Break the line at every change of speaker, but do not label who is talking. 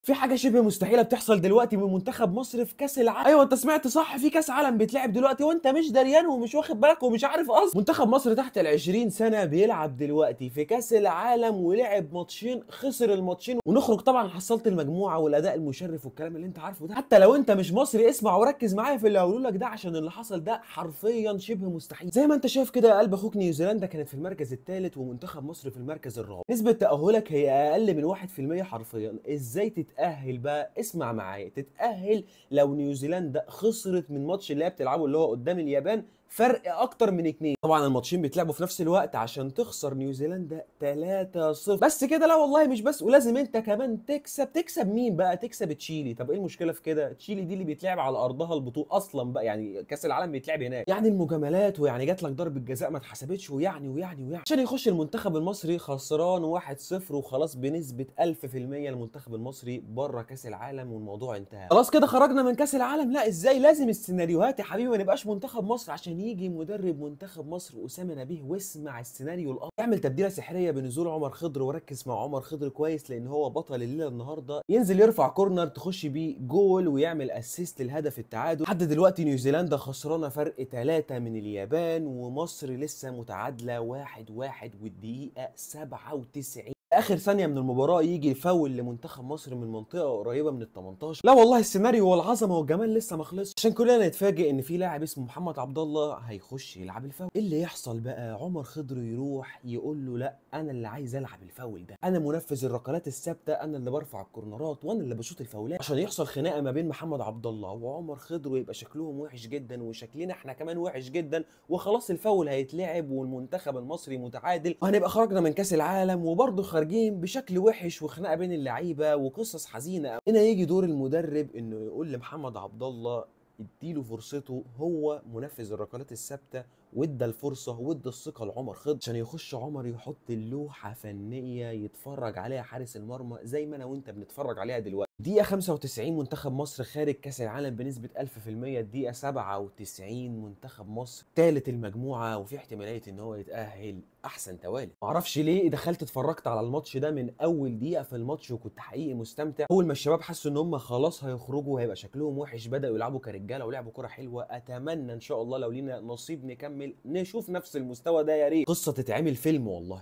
في حاجة شبه مستحيلة بتحصل دلوقتي من منتخب مصر في كاس العالم. ايوه انت سمعت صح، في كاس عالم بيتلعب دلوقتي وانت مش دريان ومش واخد بالك ومش عارف اصلا. منتخب مصر تحت ال 20 سنة بيلعب دلوقتي في كاس العالم ولعب ماتشين، خسر الماتشين، ونخرج طبعا حصلت المجموعة والاداء المشرف والكلام اللي انت عارفه ده. حتى لو انت مش مصري اسمع وركز معايا في اللي هقوله لك ده، عشان اللي حصل ده حرفيا شبه مستحيل. زي ما انت شايف كده يا قلب اخوك، نيوزيلندا كانت في المركز الثالث ومنتخب مصر في المركز الرابع. نسبه تاهلك هي اقل من 1% حرفيا. ازاي تتأهل بقى؟ اسمع معايا، تتأهل لو نيوزيلندا خسرت من ماتش اللي هي بتلعبه اللي هو قدام اليابان فرق اكتر من 2. طبعا الماتشين بيتلعبوا في نفس الوقت، عشان تخسر نيوزيلندا 3-0 بس كده. لا والله مش بس، ولازم انت كمان تكسب. تكسب مين بقى؟ تكسب تشيلي. طب ايه المشكلة في كده؟ تشيلي دي اللي بيتلعب على ارضها البطولة اصلا بقى، يعني كاس العالم بيتلعب هناك، يعني المجاملات، ويعني جات لك ضربه جزاء ما اتحسبتش، ويعني ويعني ويعني عشان يخش المنتخب المصري خسران 1-0 وخلاص بنسبة 1000% المنتخب المصري بره كاس العالم والموضوع انتهى. خلاص كده خرجنا من كاس العالم؟ لا ازاي، لازم السيناريوهات يا حبيبي، ما نبقاش منتخب مصر. عشان يجي مدرب منتخب مصر اسامه نبيه واسمع السيناريو الأفضل، يعمل تبديله سحريه بنزول عمر خضر، وركز مع عمر خضر كويس لان هو بطل الليلة النهارده. ينزل يرفع corner تخش بيه جول ويعمل assist للهدف التعادل. لحد دلوقتي نيوزيلندا خسرانة فرق 3 من اليابان، ومصر لسه متعادله 1-1 والدقيقة 97. اخر ثانية من المباراة يجي فاول لمنتخب مصر من منطقة قريبه من ال 18. لا والله السيناريو والعظمة والجمال لسه ما خلصش، عشان كلنا نتفاجئ ان في لاعب اسمه محمد عبد الله هيخش يلعب الفاول. ايه اللي يحصل بقى؟ عمر خضر يروح يقول له لا، انا اللي عايز العب الفاول ده، انا منفذ الركلات الثابتة، انا اللي برفع الكورنرات، وانا اللي بشوط الفاولات. عشان يحصل خناقه ما بين محمد عبد الله وعمر خضر ويبقى شكلهم وحش جدا وشكلنا احنا كمان وحش جدا، وخلاص الفاول هيتلعب والمنتخب المصري متعادل وهنبقى خرجنا من كاس العالم، وبرضه خارجين بشكل وحش وخناقه بين اللعيبة وقصص حزينة. هنا يجي دور المدرب انه يقول لمحمد عبد الله اديله فرصته، هو منفذ الركلات الثابتة، وادى الفرصة وادى الثقة لعمر خضر عشان يخش عمر يحط اللوحة فنية يتفرج عليها حارس المرمى زي ما انا وانت بنتفرج عليها دلوقتي. دقيقة 95 منتخب مصر خارج كاس العالم بنسبة 1000%. الدقيقة 97 منتخب مصر ثالث المجموعة وفي احتمالية ان هو يتاهل احسن توالي. معرفش ليه دخلت اتفرجت على الماتش ده من اول دقيقة في الماتش وكنت حقيقي مستمتع. اول ما الشباب حسوا ان هم خلاص هيخرجوا وهيبقى شكلهم وحش بداوا يلعبوا كرجاله ولعبوا كره حلوة. اتمنى ان شاء الله لو لينا نصيب نكمل نشوف نفس المستوى ده، يا ريت قصة تتعمل فيلم والله.